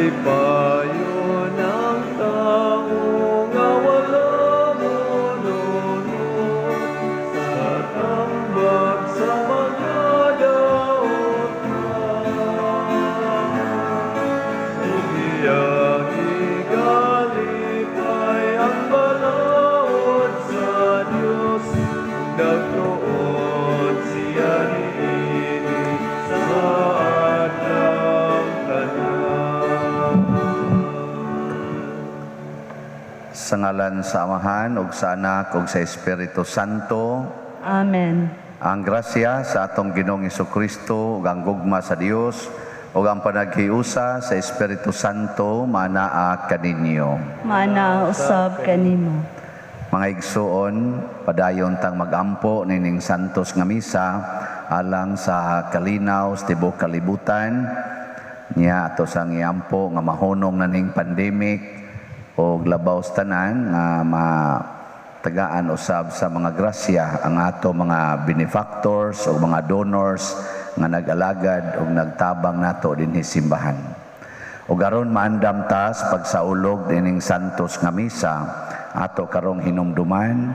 Malipayon ang tao nga wala monunot sa tambag sa mga daotan. Ug iyang ikalipay ang balaod sa Dios, nagtuon siya niini sa adlaw tanan. Sa ngalan sa Amahan ug sa Anak ug sa Espiritu Santo. Amen. Ang grasya sa atong Ginoong Kristo ug ang gugma sa Dios ug ang panaghiusa sa Espiritu Santo manaa kaninyo. Maanaa usab kanimo. Mga igsuon, padayon tang magampo nining santos nga misa alang sa kalinaw sa tibuok kalibutan niya, ato sang iampo nga mahunong na ning pandemic o labaw sa tanan nga matagaan usab sa mga grasya ang ato mga benefactors o mga donors nga nag-alagad o nagtabang nato dinhi simbahan. Ug aron maandam ta sa pagsaulog dining santos nga misa, ato karong hinumduman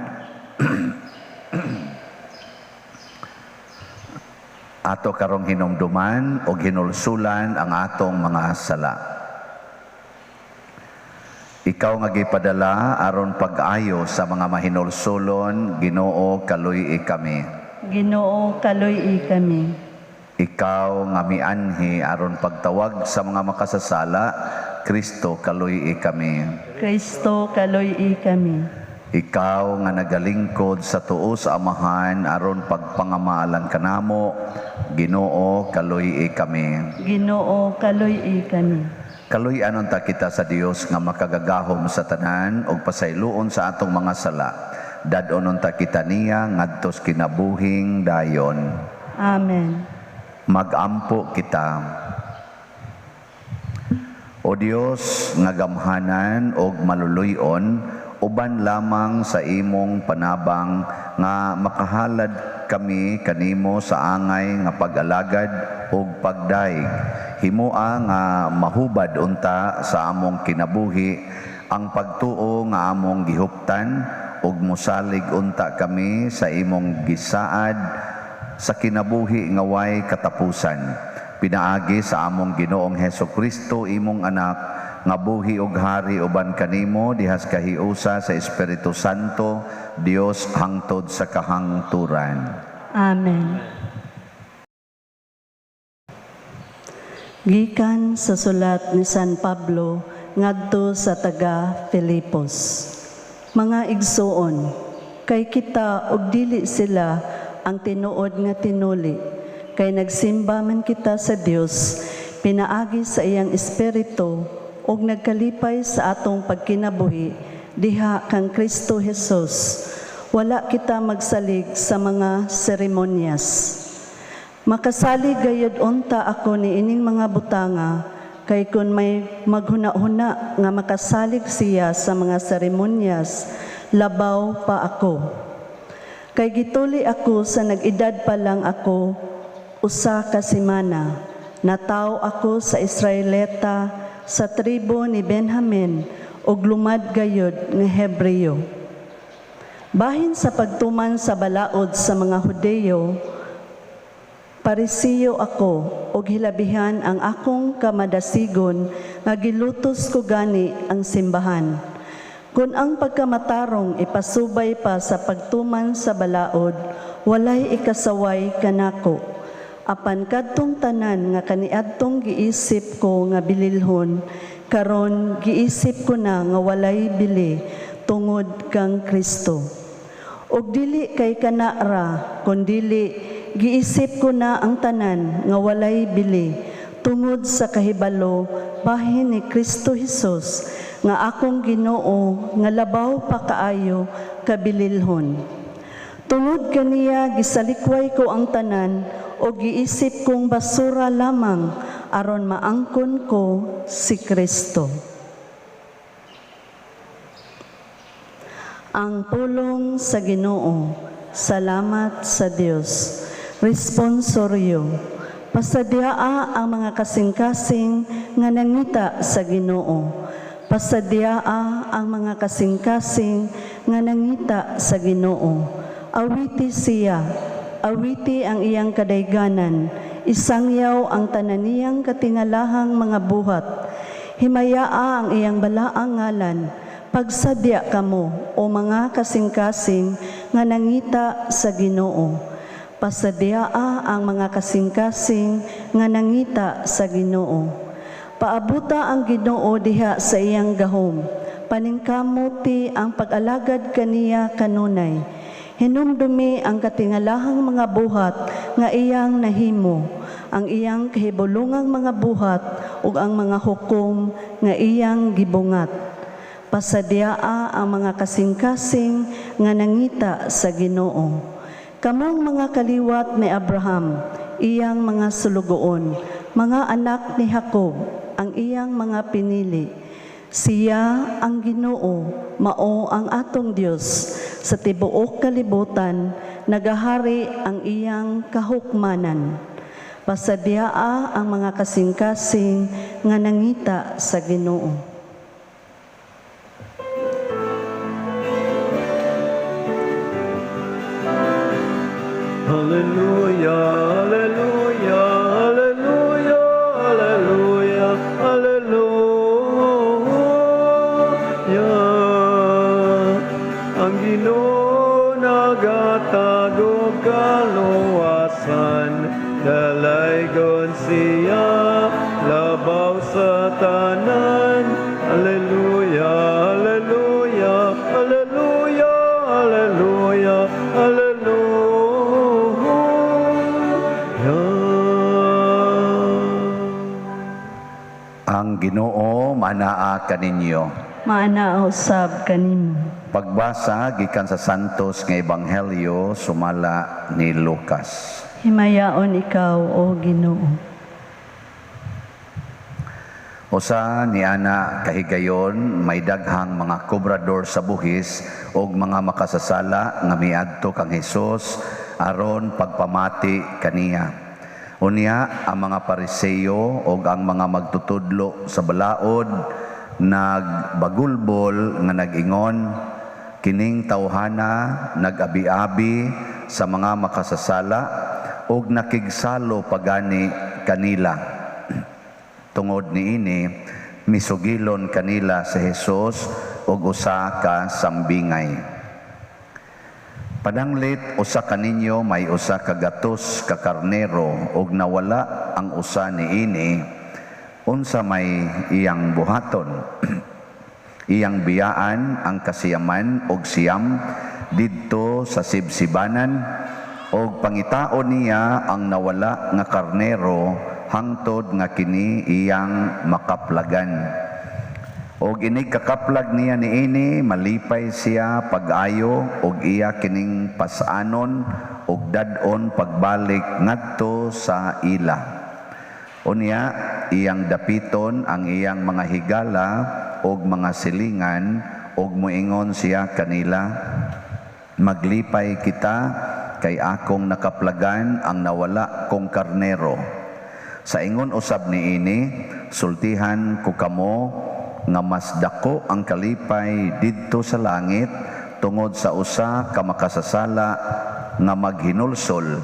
og hinulsulan ang atong mga sala. Ikaw nga gipadala aron pag-ayo sa mga mahinulsulon, Ginoo, kaluy-i kami. Ginoo, kaluy-i kami. Ikaw nga mianhi aron pagtawag sa mga makasasala, Kristo, kaluy-i kami. Kristo, kaluy-i kami. Ikaw nga nagalingkod sa tuo sa Amahan aron pagpangamaalan kanamo, Ginoo, kaluy-i kami. Ginoo, kaluy-i kami. Kaluy-an unta kita sa Dios nga makagagahom sa tanan ug pasayloon sa atong mga sala. Dad-on unta kita niya ngadtos kinabuhing dayon. Amen. Magampo kita. O Dios nga gamhanan og maluluy-on, uban lamang sa imong panabang nga makahalad kami kanimo sa angay nga pag-alagad ug pagdayeg. Himoa nga mahubad unta sa among kinabuhi ang pagtuo nga among gihuptan ug mosalig unta kami sa imong gisaad sa kinabuhi nga way katapusan. Pinaagi sa among Ginoong Heso Kristo, imong anak, nga buhi ug hari uban kanimo dihas kahiusa sa Espiritu Santo, Dios, hangtod sa kahangturan. Amen. Gikan sa sulat ni San Pablo ngadto sa taga Filipos. Mga igsuon, kay kita og dili sila ang tinuod nga tinuli, kay nagsimba man kita sa Dios pinaagi sa iyang espiritu ug nagkalipay sa atong pagkinabuhi diha kang Kristo Jesus. Wala kita magsalig sa mga seremonyas. Makasalig gayud unta ako ni ining mga butanga, kay kun may maghuna-huna nga makasalig siya sa mga seremonyas, labaw pa ako. Kay gituli ako sa nag-edad pa lang ako 1 ka semana. Natawo ako sa Israelita, sa tribo ni Benjamin, ug lumad gayud nga Hebreo. Bahin sa pagtuman sa balaod sa mga Hudeyo, Parisiyo ako, ug hilabihan ang akong kamadasigon nga gilutos ko gani ang simbahan. Kung ang pagkamatarong ipasubay pa sa pagtuman sa balaod, walay ikasaway kanako. Apan kadtong tanan nga kaniadtong giisip ko nga bililhon, karon giisip ko na nga walay bili tungod kang Kristo. Ug dili kay kana ra, kundili giisip ko na ang tanan nga walay bili tungod sa kahibalo bahin ni Kristo Hesus nga akong Ginoo, nga labaw pa kaayo kabililhon. Tungod kaniya gisalikway ko ang tanan o giisip kong basura lamang aron maangkon ko si Kristo. Ang pulong sa Ginoo. Salamat sa Dios. Responsoryo. Pasadyaa ang mga kasing-kasing nga nangita sa Ginoo. Pasadyaa ang mga kasing-kasing nga nangita sa Ginoo. Awiti siya, awiti ang iyang kadayganan, isangyaw ang tanan niyang katingalahang mga buhat. Himayaa ang iyang balaang ngalan. Pagsadya kamo, o mga kasing-kasing nga nangita sa Ginoo. Pasadyaa ang mga kasing-kasing nga nangita sa Ginoo. Paabuta ang Ginoo diha sa iyang gahom. Paningkamuti ang pag-alagad kaniya kanunay. Hinumdumi ang katingalahang mga buhat nga iyang nahimo, ang iyang kahibulungang mga buhat ug ang mga hukom nga iyang gibungat. Pasadyaa ang mga kasing-kasing nga nangita sa Ginoo. Kamong mga kaliwat ni Abraham, iyang mga sulugoon, mga anak ni Jacob, ang iyang mga pinili. Siya ang Ginoo, mao ang atong Dios. Sa tibuok kalibutan, nagahari ang iyang kahukmanan. Pasadyaa ang mga kasing-kasing nga nangita sa Ginoo. Hallelujah, hallelujah, hallelujah, hallelujah, hallelujah. Ang Ginoo nagatag og kaluwasan, dalaygon siya labaw sa tanan. Hallelujah, hallelujah, hallelujah, hallelujah, hallelujah. Ang Ginoo manaa kaninyo. Maanaa usab kanimo. Pagbasa gikan sa Santos nga Ebanghelyo sumala ni Lucas. Himayaon ikaw, o Ginoo. Usa ni ana kahigayon, may daghang mga kobrador sa buhis og mga makasasala nga miadto kang Hesus aron pagpamati kaniya. Unya ang mga Pariseo og ang mga magtutudlo sa balaod nagbagulbol nga nag-ingon, "Kining tawhana nag-abi-abi sa mga makasasala og nakigsalo pagani kanila." Tungod niini, misugilon kanila si Jesus og usa ka sambingay. "Pananglit usa kaninyo may 100 ka karnero og nawala ang usa niini, unsa may iyang buhaton? Iyang biyaan ang 99 didto sa sibsibanan og pangitaon niya ang nawala nga karnero hangtod nga kini iyang makaplagan. Og inig kakaplag niya niini, malipay siya pag-ayo og iya kining pasanon og dad-on pagbalik ngadto sa ila. Unya iyang dapiton ang iyang mga higala og mga silingan og moingon siya kanila, 'Maglipay kita kay akong nakaplagan ang nawala kong karnero.' Sa ingon usab niini, sultihan ko kamo nga mas dako ang kalipay didto sa langit tungod sa usa ka makasasala nga maghinulsol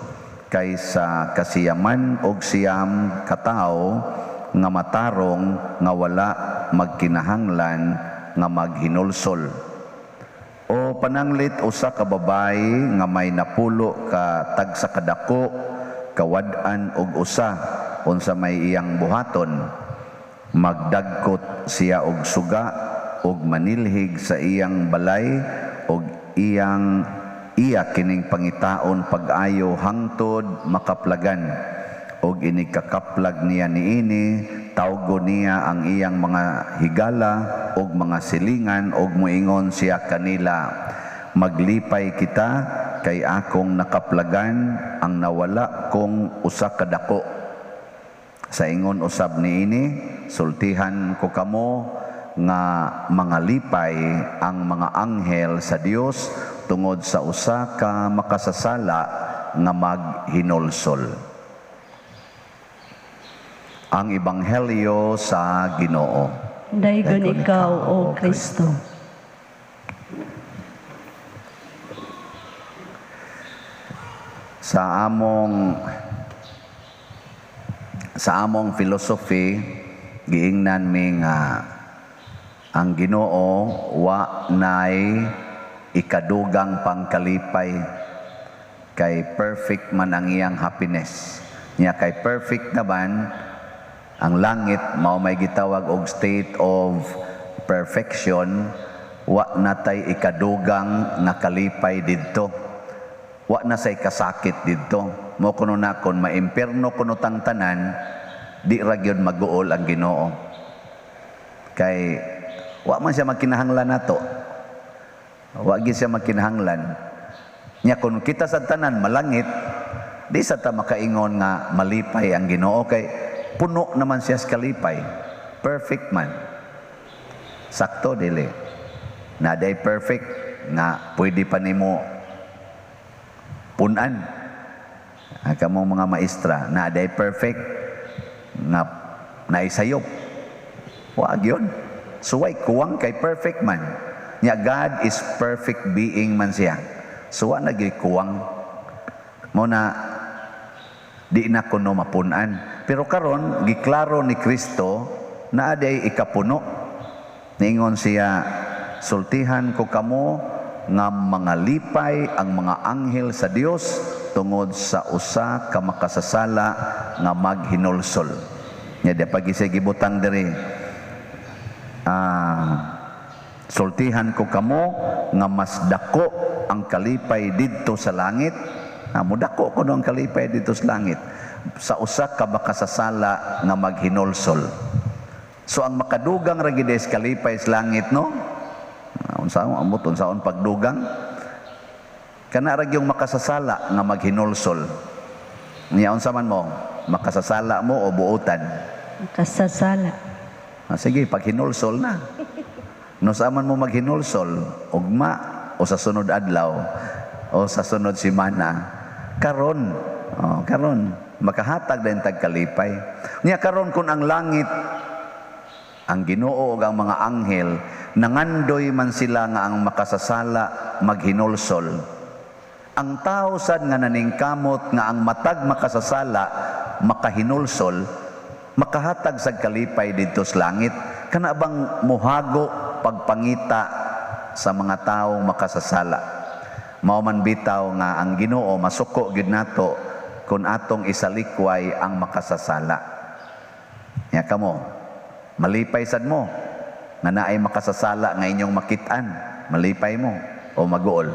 kaysa 99 ka tawo nga matarong nga wala magkinahanglan nga maghinulsol. O pananglit usa ka babayi nga may 10 ka tagsa kadako kawad-an og usa, unsa may iyang buhaton? Magdagkot siya og suga og manilhig sa iyang balay og iyang iya kining pangitaon pag-ayo hangtod makaplagan. Og inig kakaplag niya niini, tawgo niya ang iyang mga higala og mga silingan og moingon siya kanila, 'Maglipay kita kay akong nakaplagan ang nawala kong usa ka dako.' Sa ingon usab niini, sultihan ko kamo nga mga lipay ang mga anghel sa Dios tungod sa usa ka makasasala nga maghinulsol." Ang Ebanghelyo sa Ginoo. Daygon ikaw, O Kristo. Sa among philosophy, giingnan mi nga ang Ginoo wa nay ikadugang pangkalipay kay perfect man ang iyang happiness. Nya kay perfect naman ang langit, mao may gitawag og state of perfection, wa na tay ikadugang nga kalipay didto. Wa na say kasakit didto. Mo kuno na kon maimpierno kuno tang tanan, di ra gyud maguol ang Ginoo. Kay wa man siya magkinahanglan nato. Wa gyud siya magkinahanglan. Nya kun kita sa tanan malangit, di sa ta makaingon nga malipay ang Ginoo kay puno naman siya sa kalipay. Perfect man. Sakto dili. Na day perfect nga pwede pa nimo punan. Kamong mga maestra, na day perfect nga naisayop. Wa gyud. Suway kuwang kay perfect man. Nya God is perfect being man siya. So wa na gyud kuwang. Mo na di na kuno mapunan. Pero karon giklaro ni Kristo na aday ikapuno. Niingon siya, "Sultihan ko kamo nga mga lipay ang mga anghel sa Dios tungod sa usa ka makasasala nga maghinulsol." Nya di pag siya gibutang diri. Sultihan ko kamo nga mas dako ang kalipay didto sa langit. Mudako kuno ang kalipay didto sa langit sa usa ka makasasala nga maghinulsol. So ang makadugang ra gid is kalipay sa langit, no? Unsa amot unsaon pagdugang? Kana ra gyung makasasala nga maghinulsol. Nya unsa man mo? Makasasala mo o buotan? Makasasala. Sige, paghinulsol na. No sa man mo maghinulsol, ugma o sa sunod adlaw o sa sunod semana, karon, oh, karon makahatag din tag kalipay. Nya karon kun ang langit, ang Ginoo ug ang mga anghel nangandoy man sila nga ang makasasala maghinulsol. Ang tao sad nga naningkamot nga ang matag makasasala makahinulsol, makahatag sa kalipay didto sa langit. Kana bang muhago pagpangita sa mga taong makasasala? Mao man bitaw nga ang Ginoo masuko gyud nato kung atong isalikway ang makasasala. Nya kamo, malipay sad mo nga naay makasasala nga inyong makit-an, malipay mo o maguol?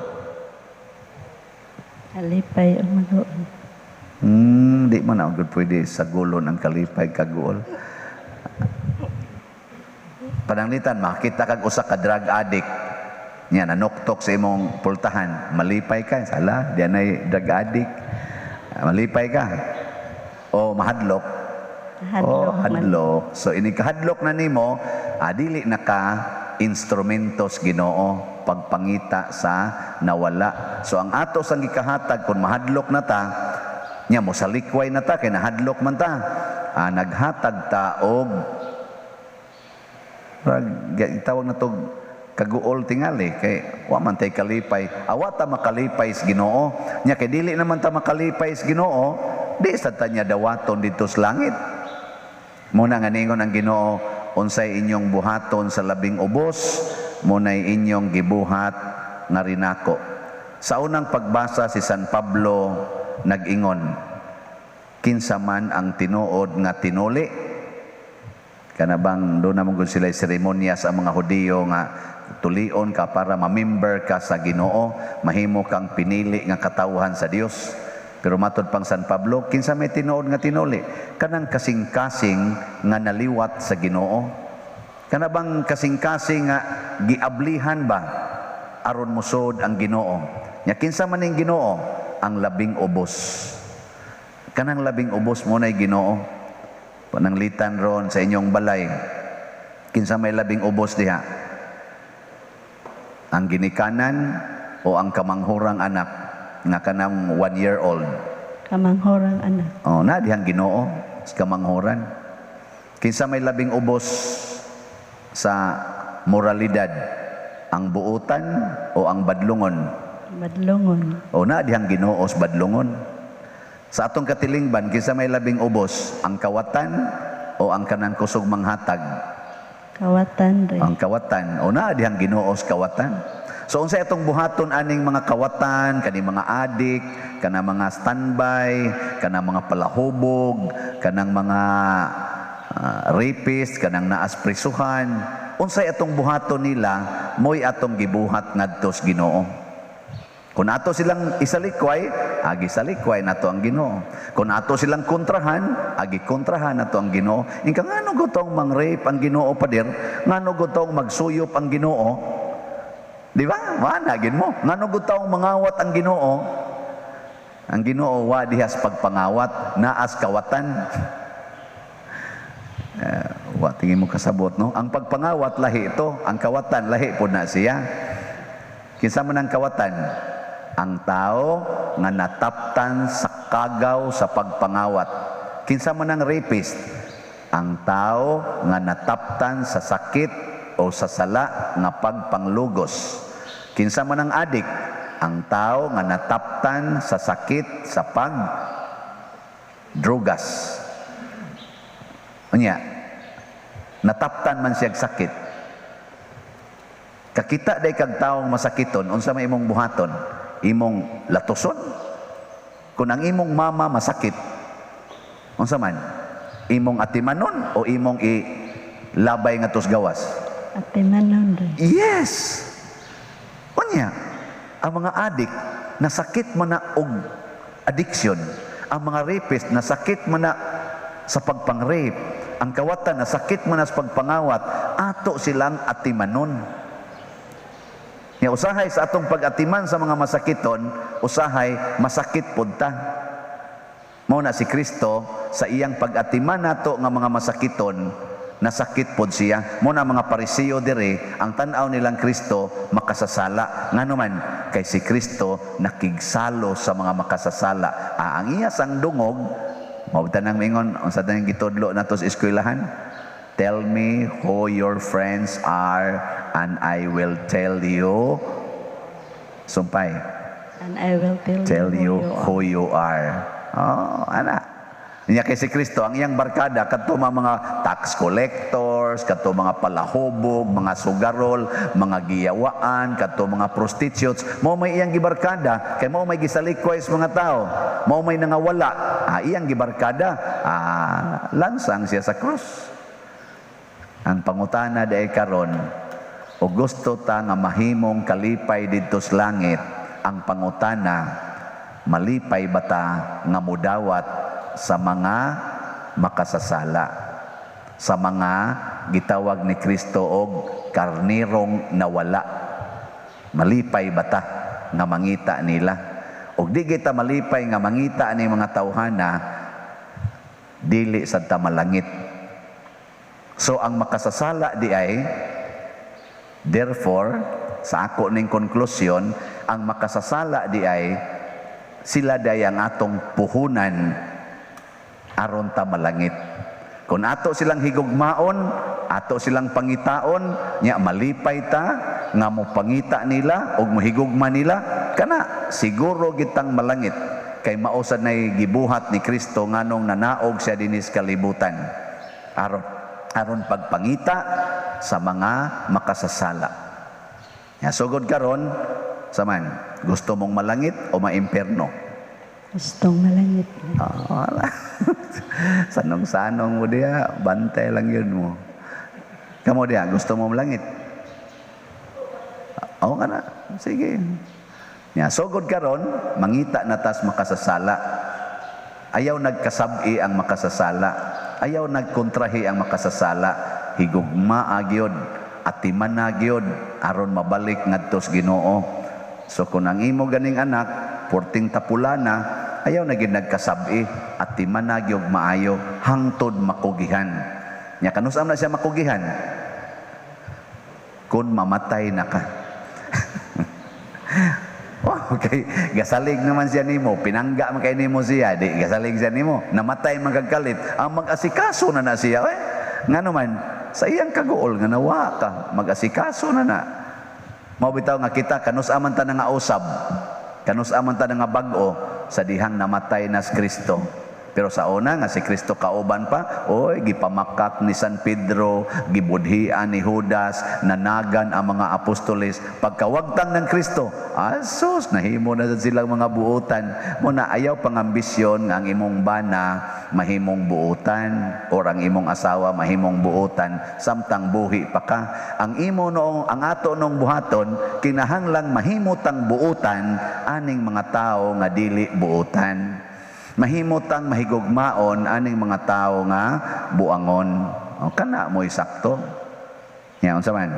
Malipay o maguol. Di man na gud pwede sagulon ang kalipay kaguol. Pananglitan, makita kag usa ka drug addict. Nya nanuktok sa imong pultahan, malipay ka, sala, di anay drug addict. Malipay ka. O mahadlok. Hadlok Oh, man. hadlok. So ini kahadlok na nimo, dili na ka instrumentos Ginoo pagpangita sa nawala. So ang ato sang gikahatag kung mahadlok na ta, nya mo salikway na ta kay nahadlok man ta. Naghatag ta og rag tawag na to kaguol tingali kay wa man tay kalipay. Awa ta makalipay sa Ginoo. Nya kay dili naman ta makalipay sa Ginoo, di sa ta niya dawaton didto sa langit. Muna nga ningon ang Ginoo, unsay inyong buhaton sa labing ubos, muna'y inyong gibuhat nga rinako. Sa unang pagbasa, si San Pablo nag-ingon, kinsa man ang tinuod nga tinuli. Kana bang doon naman gud sila seremonya sa mga Hudiyo nga tulion ka para mamember ka sa Ginoo, mahimo kang pinili nga katawhan sa Dios. Pero matod pang San Pablo, kinsa may tinuod nga tinuli? Kanang kasing-kasing nga naliwat sa Ginoo. Kana bang kasing-kasing nga giablihan ba aron mosod ang Ginoo? Nya kinsa man ning Ginoo? Ang labing ubos. Kanang labing ubos mo na'y Ginoo. Pananglitan ron sa inyong balay, kinsa may labing ubos diha? Ang ginikanan o ang kamanghurang anak nga kanang 1 year old? Kamanghurang anak. Oh, na dihang Ginoo sa kamanghuran. Kinsa may labing ubos sa moralidad? Ang buutan o ang badlungon? Badlungon. O na dihang Ginoo sa badlungon. Sa atong katilingban, kinsa may labing ubos? Ang kawatan o ang kanang kusog manghatag? Kawatan rin. Ang kawatan. O na dihang Ginoo sa kawatan. So unsay atong buhaton aning mga kawatan, kani mga adik, kana mga standby, kana mga palahubog, kanang mga rapist, kanang naas prisuhan. Unsay atong buhaton nila, mo'y atong gibuhat ngadto sa Ginoo. Kung ato silang isalikway, agi salikway nato ang Ginoo. Kung ato silang kontrahan, agi kontrahan nato ang Ginoo. Inka ngano gutong mang-rape ang Ginoo, pader? Ngano gutong magsuyop ang Ginoo? Di ba? Wala gin mo. Ngano gutong mangawat ang Ginoo? Ang Ginoo wa dihas pagpangawat, naas kawatan. Wa tingin mo kasabot, no? Ang pagpangawat lahi ito, ang kawatan lahi pod na siya. Kinsa man ang kawatan? Ang tao nga nataptan sa kagaw sa pagpangawat. Kinsa man ang rapist? Ang tao nga nataptan sa sakit o sa sala nga pagpanglugos. Kinsa man ang adik? Ang tao nga nataptan sa sakit sa pag drugas. Unya, nataptan man siyag sakit. Kakita day kag taong masakiton, unsa may imong buhaton? Imong latuson? Kung ang imong mama masakit, unsa man? Imong atimanon o imong ilabay nga gawas? Atimanon rin. Yes. Unya, ang mga adik nasakit man na og addiction, ang mga rapist nasakit man na sa pagpang-rape, ang kawatan nasakit man na sa pagpangawat, ato silang atimanon. Nya usahay sa atong pag-atiman sa mga masakiton, usahay masakit pud ta. Mao na si Kristo sa iyang pag-atiman nato nga mga masakiton, nasakit pod siya. Mao na mga Pariseo dire, ang tan-aw nilang Kristo makasasala. Ngano man kay si Kristo nakigsalo sa mga makasasala. Ang iya sang dungog, mao tanang mingon unsa tanang gitudlo nato sa eskwelahan? Tell me who your friends are and I will tell you. Sumpay. And I will tell Tell you you who you are. Oh, ana. Niya kay si Kristo, ang iyang barkada, kadto mga tax collectors, kadto mga palahubog, mga sugarol, mga giyawaan, kadto mga prostitutes, mao may iyang gibarkada, kay mao may gisalikway sa mga tao, mao may nangawala, iyang gibarkada, lansang siya sa krus. Ang pangutana diay karon, o gusto ta nga mahimong kalipay didto sa langit, ang pangutana, malipay ba ta nga mudawat sa mga makasasala, sa mga gitawag ni Kristo og karnirong nawala? Malipay ba ta nga mangita nila? Og di kita malipay nga mangita ni mga tawhana, dili sad ta malangit. So ang makasasala di ay, therefore, sa ako ning konklusyon, ang makasasala di ay sila day ang atong puhunan aron ta malangit. Kung ato silang higugmaon, ato silang pangitaon, nya malipay ta nga mo pangita nila og mohigugma nila, kana siguro gitang malangit kay mao sad nay gibuhat ni Kristo nganong nanaog siya dinis kalibutan aron pagpangita sa mga makasasala. Ya, sugod karon saman, gusto mong malangit o maimpierno? Gustong malangit. Wala. Sanong-sanong mo diya, bantay lang yun mo. Kamo diya, gusto mo malangit? Oo ka na, sige. Ya, sugod karon, mangita na tas makasasala. Ayaw nagkasabi ang makasasala. Ayaw nagkontrahi ang makasasala. Higugma agyod, atiman agyod, aron mabalik ngadto sa Ginoo. So kung ang imo ganing anak, porting tapulana, ayaw na gid nagkasabi, atiman agyod maayo, hangtod makugihan. Nya kanus-am na siya makugihan? Kung mamatay na ka. Oh, okay. Gasalig naman siya nimo, pinangga man kay nimo siya, di gasalig siya nimo, namatay man kag kalit, ang mag-asikaso na na siya, eh. Ngano man, sa iyang kaguol nga nawa ka, mag-asikaso na na. Mao bitaw nga kita kanus-a man ta nga usab, kanus-a man ta nga bag-o sa dihang namatay na si Kristo. Pero sa una nga si Kristo kauban pa, oy, gipamakak ni San Pedro, gibudhian ni Judas, nanagan ang mga apostoles. Pagkawagtang ng Kristo, asus, nahimo na sad silang mga buutan. Muna ayaw pangambisyon nga ang imong bana mahimong buutan or ang imong asawa mahimong buutan samtang buhi pa ka. Ang imo noong ang ato nung buhaton, kinahanglang mahimutang buutan aning mga tao nga dili buutan. Mahimutang mahigugmaon aning mga tao nga buangon. O, kana mo'y sakto. Ya, unsa man?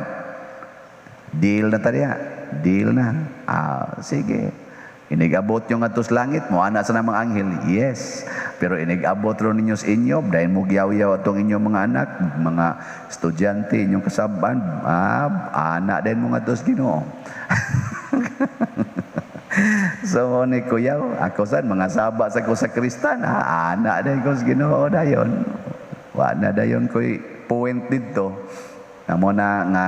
Deal na ta diha. Deal na. Ah, sige. Inig-abot yung ngadto sa langit mo, ana sa namang anghel. Yes. Pero inig-abot ro ninyo sa inyo, dahil mo giyaw-yaw atong inyong mga anak, mga estudyante, inyong kasaban, ah, ana din mo ngadto sa Ginoo. So ni kuyaw, ako sad mga saba sa ko sa kristan, ah, ana din ko sa Ginoo dayon. Wa na dayon ko'y point didto. Amo na nga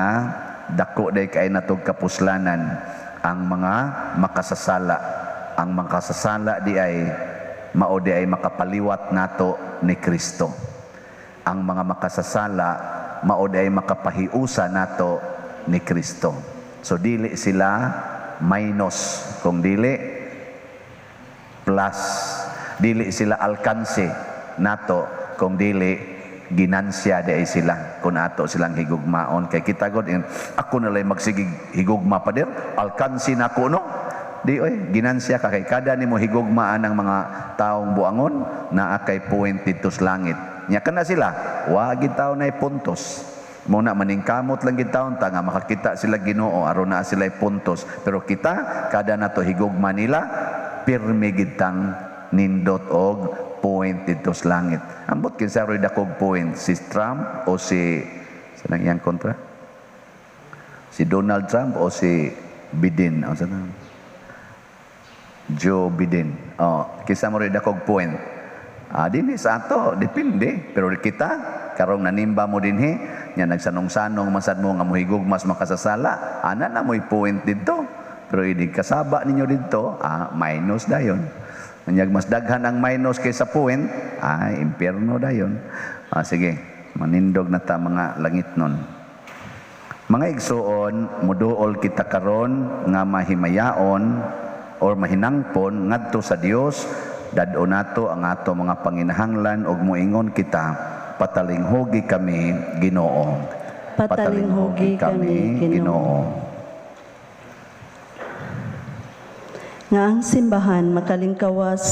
dako day kay natog kapuslanan ang mga makasasala. Ang makasasala di ay mao di ay makapaliwat nato ni Kristo. Ang mga makasasala mao di ay makapahiusa nato ni Kristo. So dili sila minus, kung dili plus, dili sila alkanse nato, kung dili ginansya di ay sila kung ato silang higugmaon. Kay kita god, ako na lay magsigig higugma, pader, alkanse nako, no? Di oy, ginansya ka kay kada nimo higugmaan ang mga taong buangon, naa kay point didto sa langit. Nya kana sila wa gid taon nay puntos. Mo na maningkamot lang gid taon ta nga makakita sila Ginoo aron naa sila puntos. Pero kita kada nato higugma nila, pirmi gid tang nindot og point didto sa langit. Ambot kinsa roy dakog point, si Trump o si sa iyang kontra? Si Donald Trump o si Biden? O sa Joe Biden. Oh, kinsa mo roy dakog point? Ah, dinhi sa ato, depende. Pero kita, karong nanimba mo dinhi, nya nagsanong-sanong masad mo nga mohigugma sa makasasala, ana na mo'y point didto. Pero inig kasaba ninyo didto, ah, minus dayon. Unyag mas daghan ang minus kaysa point, ah, impierno dayon. Ah, sige, manindog na ta, mga langit nun. Mga igsuon, muduol kita karon nga mahimayaon or mahinangpon ngadto sa Dios. Dad-on nato ang ato mga panginahanglan ug moingon kita: Patalinghugi kami, Ginoo. Patalinghugi kami, Ginoo. Nga ang simbahan makalingkawas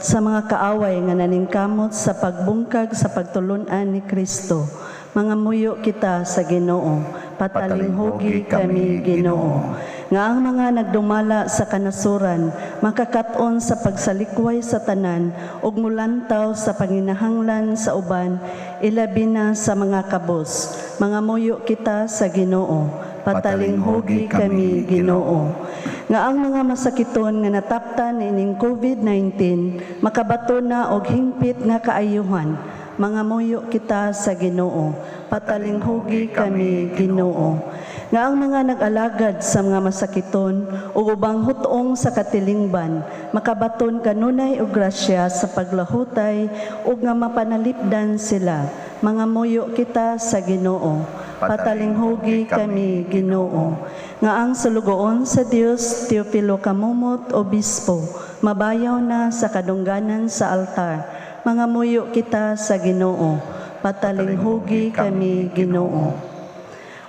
sa mga kaaway nga naningkamot sa pagbungkag sa pagtulunan ni Kristo. Mangamuyo kita sa Ginoo. Patalinghugi kami, Ginoo. Nga ang mga nagdumala sa kanasuran makakat-on sa pagsalikway sa tanan ug mulantaw sa panginahanglan sa uban, ilabi na sa mga kabos. Mangamuyo kita sa Ginoo. Patalinghugi kami, Ginoo. Nga ang mga masakiton nga nataptan ining COVID-19 makabato na og hingpit nga kaayuhan. Mangamuyo kita sa Ginoo. Patalinghugi kami, Ginoo. Nga ang mga nag-alagad sa mga masakiton ug ubang hutong sa katilingban makabaton kanunay og grasya sa paglahutay ug nga mapanalipdan sila. Mangamuyo kita sa Ginoo. Patalinghugi kami, Ginoo. Nga ang sulugoon sa Dios Teofilo Camomot, Obispo, mabayaw na sa kadungganan sa altar. Mangamuyo kita sa Ginoo. Patalinghugi kami, Ginoo.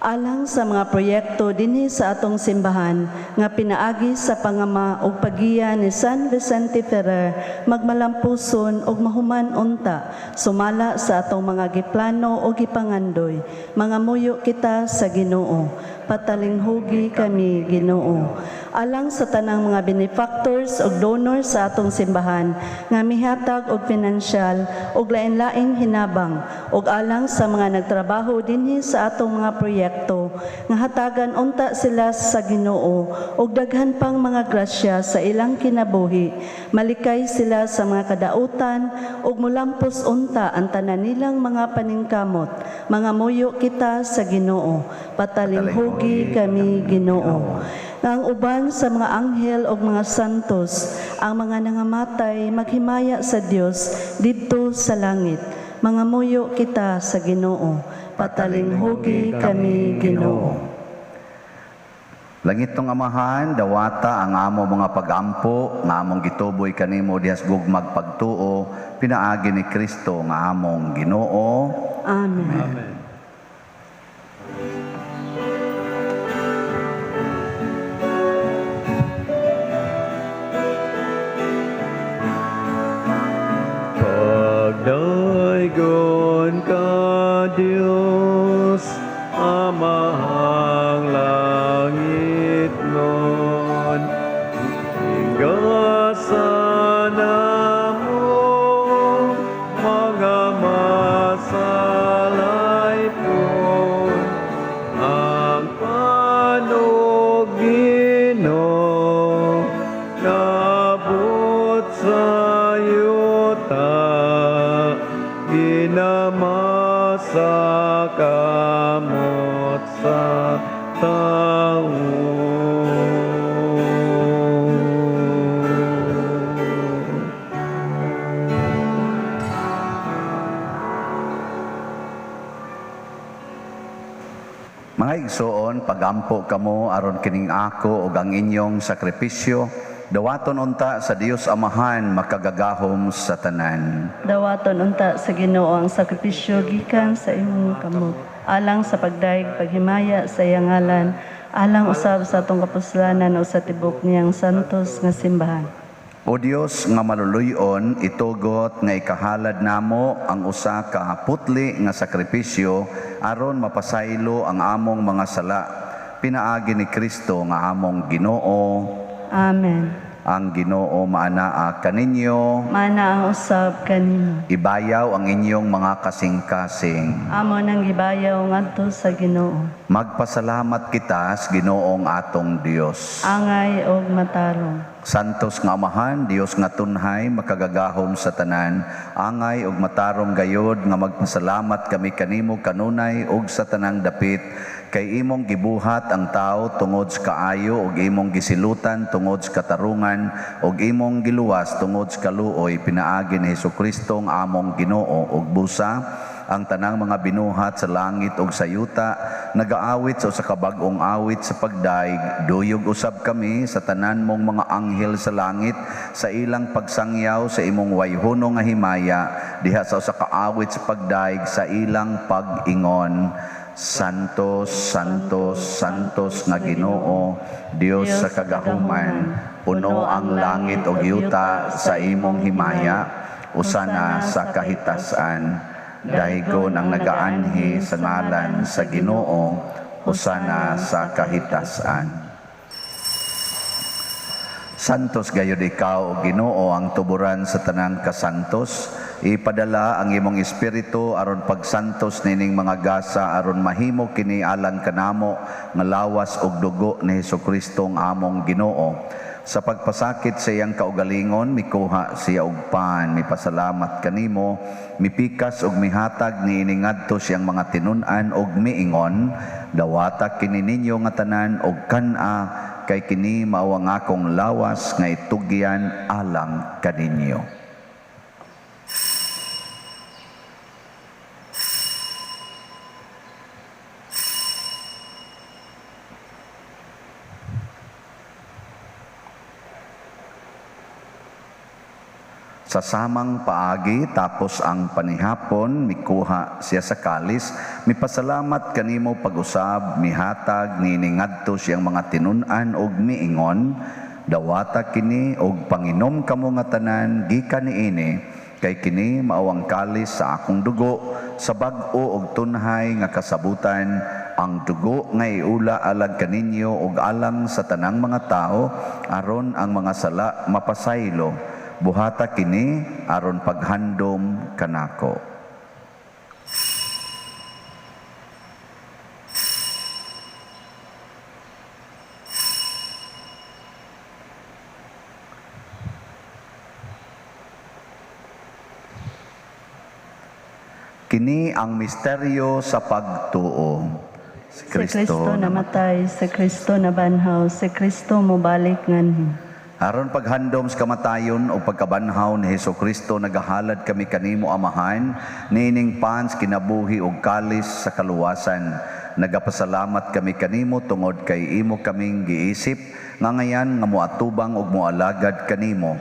Alang sa mga proyekto dinhi sa atong simbahan nga pinaagi sa pangama ug pagiya ni San Vicente Ferrer magmalampuson ug mahuman unta sumala sa atong mga giplano o gipangandoy. Mangamuyo kita sa Ginoo. Patalinghugi kami, Ginoo. Alang sa tanang mga benefactors ug donors sa atong simbahan nga mihatag og pinansyal ug lain-laing hinabang ug alang sa mga nagtrabaho dinhi sa atong mga proyekto. kaniadto nga hatagan unta sila sa Ginoo og daghan pang mga grasya sa ilang kinabuhi. Malikay sila sa mga kadautan ug molampos unta ang tanan nilang mga paningkamot. Mangamuyo kita sa Ginoo. Patalinghugi kami, Ginoo. Nga ang uban sa mga anghel ug mga santos, ang mga nangamatay maghimaya sa Dios didto sa langit. Mangamuyo kita sa Ginoo. Patalinghugi kami, Ginoo. Langitnong Amahan, dawata ang amo mga pagampo nga among gituboy kanimo dihas gugmag pagtuo, pinaagi ni Kristo nga among Ginoo. Amen. Amen. Pagdaygon ka, Diyos, Amahang langitnon, Hingasan namo mga masalaypon, ang panog Ginoo naabot sa yuta, ginamasa kamot sa tao. Mga igsoon, pagampo kamo aron kining ako ug ang inyong sakripisyo, dawaton unta sa Dios Amahan makagagahom sa tanan. Dawaton unta sa Ginoo ang sakripisyo gikan sa imong kamot, alang sa pagdayeg paghimaya sa iyang ngalan, alang usab sa atong kapuslanan o sa tibok niyang santos nga simbahan. O Dios nga maluluyon, itugot nga ikahalad namo ang usa ka putli nga sakripisyo aron mapasaylo ang among mga sala, pinaagi ni Kristo nga among Ginoo. Amen. Ang Ginoo maanaa kaninyo. Maanaa usab kanimo. Ibayaw ang inyong mga kasing-kasing. Amo nang gibayaw ngadto sa Ginoo. Magpasalamat kita sa Ginoong atong Dios. Angay og matarong. Santos nga Amahan, Dios nga tunhay, makagagahom sa tanan, angay og matarong gayod nga magpasalamat kami kanimo kanunay og sa tanang dapit, kay imong gibuhat ang tao tungod sa kaayo og imong gisilutan tungod sa katarungan og imong giluwas tungod sa kaluoy pinaagi ni Hesukristo ang among Ginoo. Og busa ang tanang mga binuhat sa langit ug sa yuta nagaawit sa usa ka bag-ong awit sa pagdaig. Duyog usab kami sa tanan mong mga anghel sa langit sa ilang pagsangyaw sa imong wayhono nga himaya diha sa usa ka awit sa pagdaig sa ilang pag-ingon: Santos, Santos, Santos nga Ginoo, Dios sa kagahuman, puno ang langit ug yuta sa imong himaya, usana sa kahitasan. Dahigon ang nagaanhi sa ngalan sa Ginoo, usana sa kahitasan. Santos gayud ikaw, o Ginoo, ang tuburan sa tanang kasantos. Ipadala ang imong espiritu aron pagsantos nining mga gasa aron mahimo kini alang kanamo nga lawas ug dugo ni Hesukristo ang among Ginoo. Sa pagpasakit sa iyang kaugalingon, mikuha siya og pan, mipasalamat kanimo, mipikas og mihatag niini ngadto siyang mga tinun-an og miingon: dawata kini ninyo nga tanan og kan-a, kay kini mao ang akong lawas nga itugyan alang kaninyo. Sa samang paagi, tapos ang panihapon, mikuha siya sa kalis, mipasalamat kanimo pag-usab, mihatag, niningadto siyang mga tinun-an og miingon, dawata kini og panginom kamo nga tanan gikan niini, kay kini mao ang kalis sa akong dugo, sa bag-o og tunhay nga kasabutan, ang dugo nga iula alang kaninyo og alang sa tanang mga tao, aron ang mga sala mapasaylo. Buhata kini aron paghandom kanako. Kini ang misteryo sa pagtuo. Si Si Kristo namatay, si Kristo nabanhaw, si Kristo mobalik nganhi. Aron paghandom sa kamatayon o pagkabanhaw ni Hesus Kristo, nagahalad kami kanimo, Amahan, niining pans kinabuhi ug kalis sa kaluwasan. Nagapasalamat kami kanimo tungod kay imo kaming giisip nga ngayan nga moatubang ug moalagad kanimo.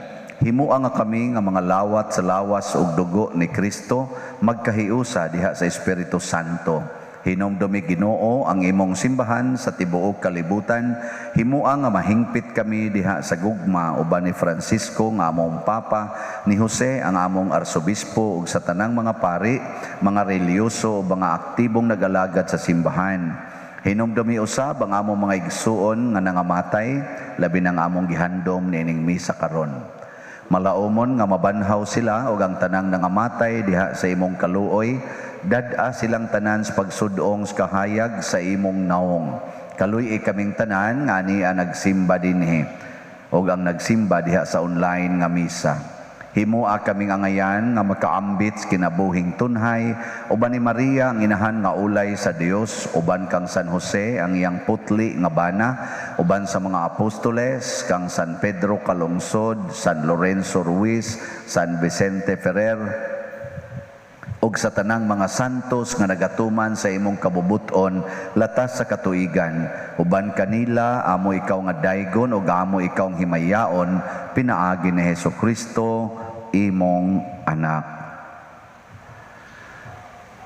Himua nga kami nga mga lawat sa lawas ug dugo ni Kristo magkahiusa diha sa Espiritu Santo. Hinumdumi, Ginoo, ang imong simbahan sa tibuok kalibutan. Himua nga mahingpit kami diha sa gugma uban ni Francisco nga among Papa, ni Jose ang among Arsobispo ug sa tanang mga pari, mga relihiyoso ug mga aktibong nagalagad sa simbahan. Hinumdumi usab ang among mga igsuon nga nangamatay, labi nang among gihandom niining misa karon. Malaumon nga mabanhaw sila ug ang tanang nangamatay diha sa imong kaluoy, dad-a silang tanan sa pagsudong sa kahayag sa imong naong. Kaluy-i kaming tanan nga ania nagsimba dinhi ug ang nagsimba diha sa online nga misa. Himua kaming angayan nga makaambit sa kinabuhing tunhay uban ni Maria ang inahan nga ulay sa Dios, uban kang San Jose ang iyang putli nga bana, uban sa mga apostoles kang San Pedro Calungsod, San Lorenzo Ruiz, San Vicente Ferrer, ug sa tanang mga santos nga nagatuman sa imong kabubuton latas sa katuigan. Uban kanila amo ikaw nga daygon ug amo ikaw ang himayaon pinaagi ni Hesus Kristo imong anak.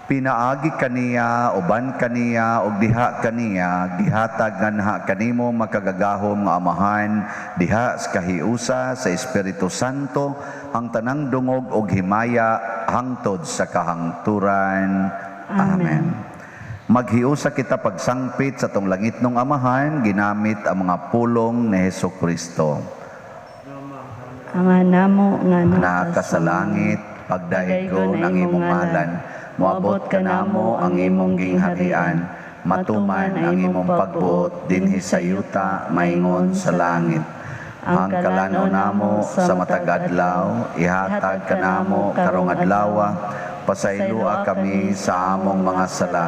Pinaagi kaniya, uban kaniya, ug diha kaniya, gihatag nganha kanimo makagagahom nga Amahan, diha sa kahiusa sa Espiritu Santo, ang tanang dungog ug himaya hangtod sa kahangturan. Amen. Amen. Maghiusa kita pagsangpit sa tong langitnong Amahan, ginamit ang mga pulong ni Hesus Kristo. Ama namo nga Naa ka sa langit, pagdaygon ang imong ngalan. Moabot kanamo ang imong gingharian. Matuman ang imong pagbuot dinhi sa yuta maingon sa langit. Ang kalan-on namo sa matag adlaw, ihatag kanamo karong adlawa. Pasayloa kami sa among mga sala.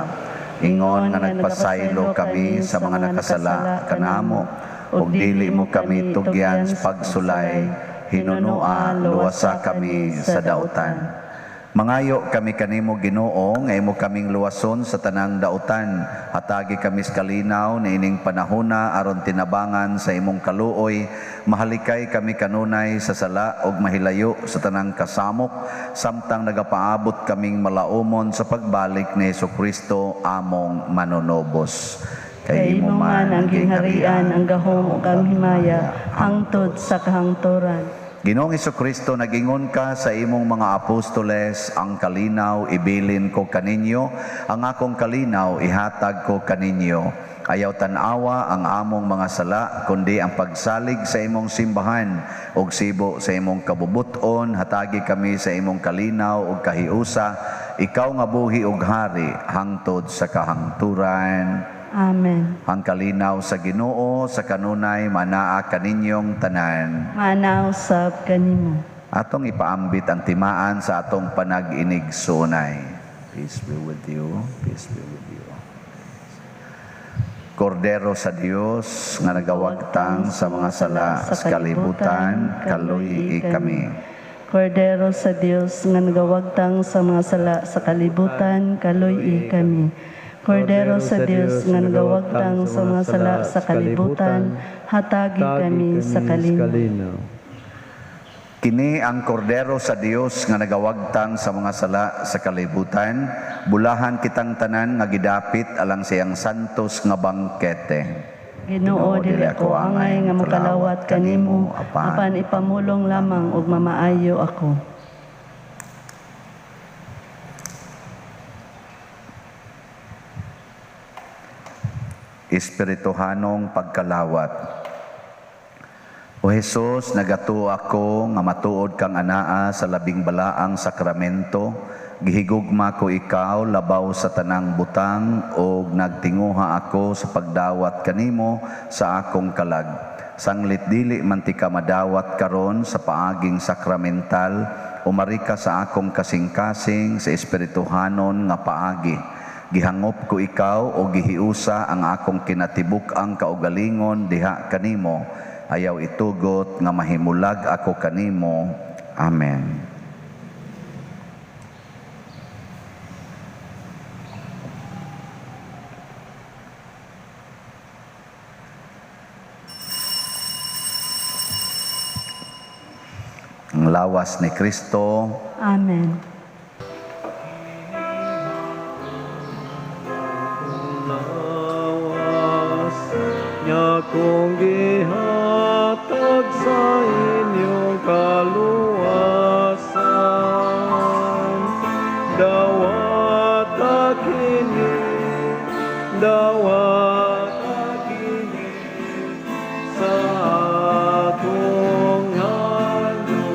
Ingon nga nagpasaylo kami sa mga nakasala kanamo, ug dili mo kami tugyan sa pagsulay. Hinunua, luwasa kami sa dautan. Mangayo kami kanimo, Ginoo, nga imo kaming luwason sa tanang dautan. Hatagi kami sa kalinaw niining panahona aron tinabangan sa imong kaluoy. Mahalikay kami kanunay sa sala ug mahilayo sa tanang kasamok samtang nagapaabot kaming malaumon sa pagbalik ni Hesukristo among manunobos. Kay imo man ang gingharian, ang gahom ug ang himaya, hangtod sa kahangturan. Ginoong Kristo, nagingon ka sa imong mga apostoles, "Ang kalinaw ibilin ko kaninyo, ang akong kalinaw ihatag ko kaninyo." Ayaw tan-awa ang among mga sala, kundi ang pagsalig sa imong simbahan ug sibo sa imong kabubuton, hatagi kami sa imong kalinaw ug kahiusa, ikaw nga buhi ug hari hangtod sa kahangturan. Amen. Ang kalinaw sa Ginoo sa kanunay manaa kaninyong tanan. Manaa usab kanimo. Atong ipaambit ang timaan sa atong panag-inigsoonay. Peace be with you. Peace be with you. Kordero sa Dios nga nagawagtang sa mga sala sa kalibutan, kaluy-i kami. Kordero sa Dios nga nagawagtang sa mga sala sa kalibutan, kaluy-i kami. Kordero sa Dios nga nagawagtang sa mga sala sa kalibutan, hatagi kami sa kalinaw. Kini ang kordero sa Dios nga nagawagtang sa mga sala sa kalibutan, bulahan kitang tanan nga gidapit alang siyang santos nga bangkete. Ginoo, dili ako angay nga mokalawat kanimo, apan ipamulong lamang ug mamaayo ako. Espirituhanong pagkalawat. O Hesus, nagatuo ako nga matuod kang anaa sa labing balaang sakramento. Gihigugma ko ikaw labaw sa tanang butang ug nagtinguha ako sa pagdawat kanimo sa akong kalag. Sanglit dili man tika madawat karon sa paaging sakramental, umari ka sa akong kasing-kasing sa espirituhanon nga paagi. Gihangop ko ikaw o gihiusa ang akong kinatibuk-ang kaugalingon diha kanimo. Ayaw itugot nga mahimulag ako kanimo. Amen. Ang lawas ni Kristo. Amen. Lawas nga kong gihatag sa inyong kaluwasan. Dawata kini, dawata kini sa akong handumanan.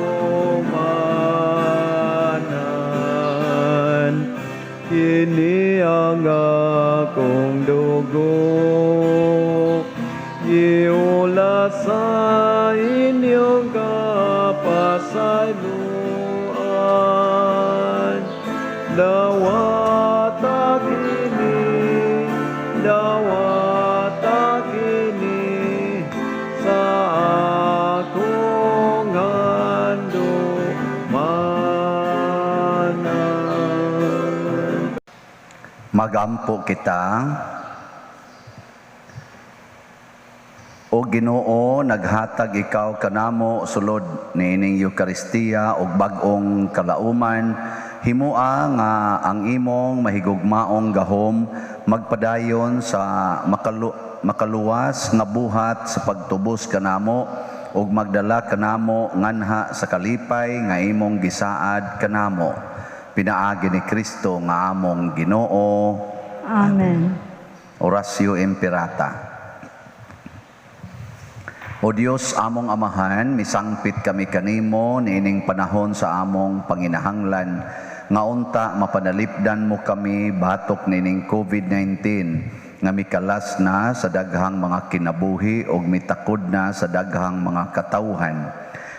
Kini ang akong dugo, giula sa inyong kapasayloan. Dawata kini, dawata kini sa akong handumanan. Magampo kita. O Ginoo, naghatag ikaw kanamo sulod niining Eukaristiya og bag-ong kalauman. Himoa nga ang imong mahigugmaong gahom magpadayon sa makaluwas nga buhat sa pagtubos kanamo ug magdala kanamo nganha sa kalipay nga imong gisaad kanamo. Pinaagi ni Kristo nga among Ginoo. Amen. Oratio Imperata. O Dios, among Amahan, misangpit kami kanimo niining panahon sa among panginahanglan nga unta mapanalipdan mo kami batok niining COVID-19 nga mikalas na sa daghang mga kinabuhi ug mitakod na sa daghang mga katawhan.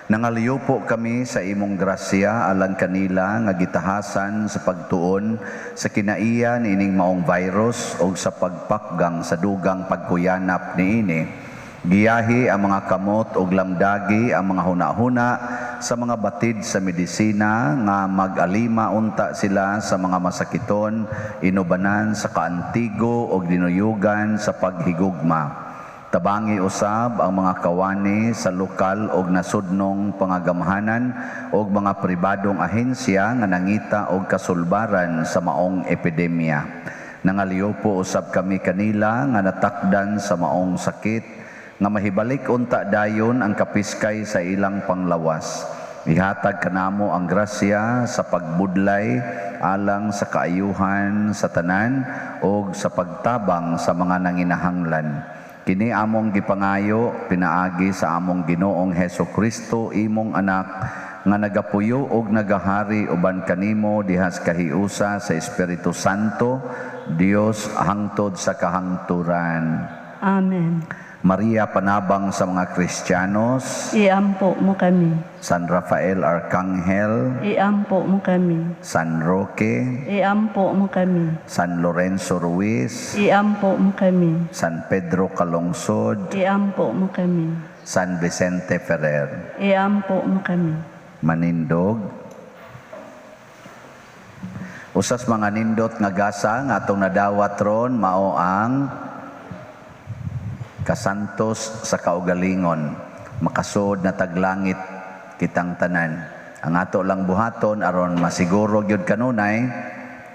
Nangaliyo po kami sa imong grasya alang kanila nga gitahasan sa pagtuon sa kinaiya niining maong virus ug sa pagpakgang sa dugang pagkuyanap niini. Giyahi ang mga kamot ug lamdagi ang mga hunahuna sa mga batid sa medisina nga mag-alima unta sila sa mga masakiton, inubanan sa kaantigo ug dinuyugan sa paghigugma. Tabangi usab ang mga kawani sa lokal og nasudnong pangagamhanan og mga pribadong ahensya nga nangita og kasulbaran sa maong epidemya. Nangaliyo po usab kami kanila nga natakdan sa maong sakit nga mahibalik unta dayon ang kapiskay sa ilang panglawas. Ihatag kanamo ang grasya sa pagbudlay alang sa kaayuhan sa tanan og sa pagtabang sa mga nanginahanglan. Kini among gipangayo pinaagi sa among Ginoong Heso Kristo, imong anak, nga nagapuyo og nagahari uban kanimo dihas kahiusa sa Espiritu Santo, Dios hangtod sa kahangturan. Amen. Maria, panabang sa mga Kristiyanos, Iampo mo kami. San Rafael Arcangel, Iampo mo kami. San Roque, Iampo mo kami. San Lorenzo Ruiz, Iampo mo kami. San Pedro Calungsod, Iampo mo kami. San Vicente Ferrer. Iampo mo kami. Manindog. Usas mga nindot nga gasa nga atong nadawat ron mao ang kasantos sa kaugalingon, makasud na taglangit kitang tanan. Ang ato lang buhaton aron masiguro gyud kanunay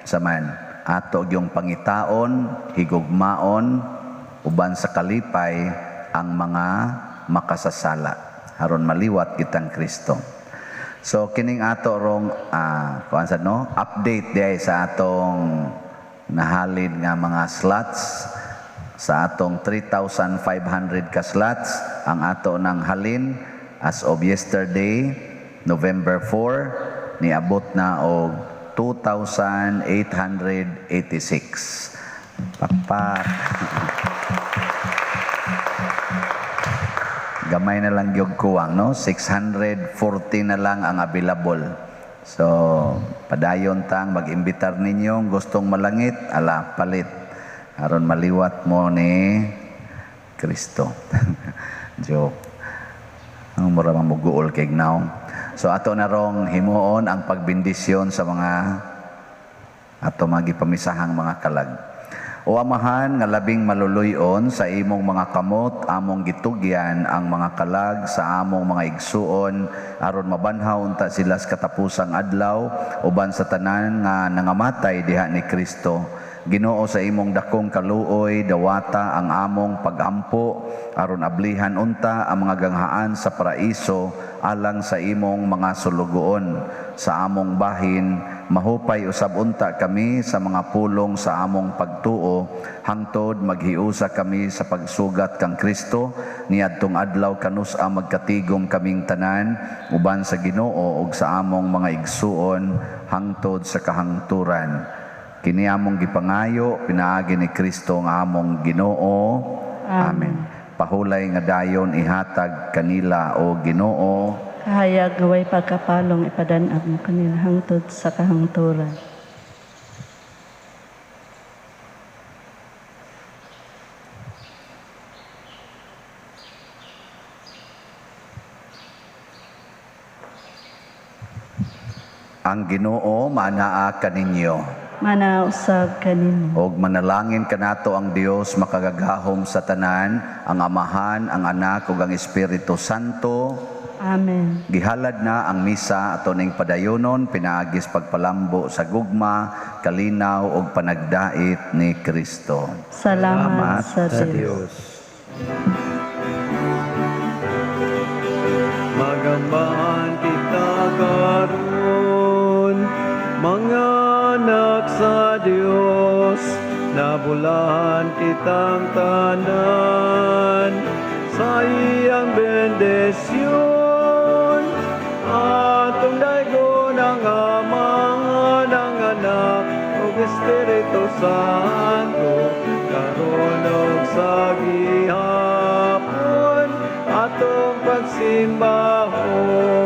saman ato gyung pangitaon, higugmaon uban sa kalipay ang mga makasasala aron maliwat kitang Kristo. So kining ato rong kuan sa no update diay sa atong nahalin nga mga slots. Sa atong 3,500 ka slots ang ato nang halin as of yesterday, November 4, niabot na og 2,886. Pakpak. Gamay na lang gyud kuwang, no? 640 na lang ang available. So, padayon tang mag-imbitar ninyo gustong malangit, ala palit. Aron maliwat mo ni Kristo. Joke. Ang mura mamuguol kay now. So ato na rong himuon ang pagbendisyon sa mga ato mga gipamisahang mga kalag. O Amahan nga labing maluluyon, sa imong mga kamot among gitugyan ang mga kalag sa among mga igsuon aron mabanhaw unta sila sa katapusang adlaw uban sa tanan nga nangamatay diha ni Kristo. Ginoo, sa imong dakong kaluoy, dawata ang among pagampo aron ablihan unta ang mga ganghaan sa paraiso alang sa imong mga sulugoon. Sa among bahin, mahupay usab unta kami sa mga pulong sa among pagtuo hangtod maghiusa kami sa pagsugat kang Kristo niadtong adlaw kanus-a magkatigom kaming tanan uban sa Ginoo ug sa among mga igsuon hangtod sa kahangturan. Kini among gipangayo pinaagi ni Kristo nga among Ginoo. Amen. Pahulay nga dayon ihatag kanila, o Ginoo. Kahayag nga way pagkapalong ipadanag mo kanila hangtod sa kahangturan. Ang Ginoo maanaa kaninyo. Mana usab kanimo. Og manalangin kanato ang Dios makagagahom sa tanan, ang Amahan, ang Anak ug ang Espiritu Santo. Amen. Gihalad na ang misa ato ning padayonon pinaagis pagpalambo sa gugma, kalinaw ug panagdait ni Kristo. Salamat sa Sa Dios. Dios. Magambahan kita karon, mga anak sa Dios, nabulahan kitang tanan sa iyang bendisyon. Atong daygon ang Ama, ang Anak, ug Espiritu Santo, karon ug sa gihapon atong pagsimbahon.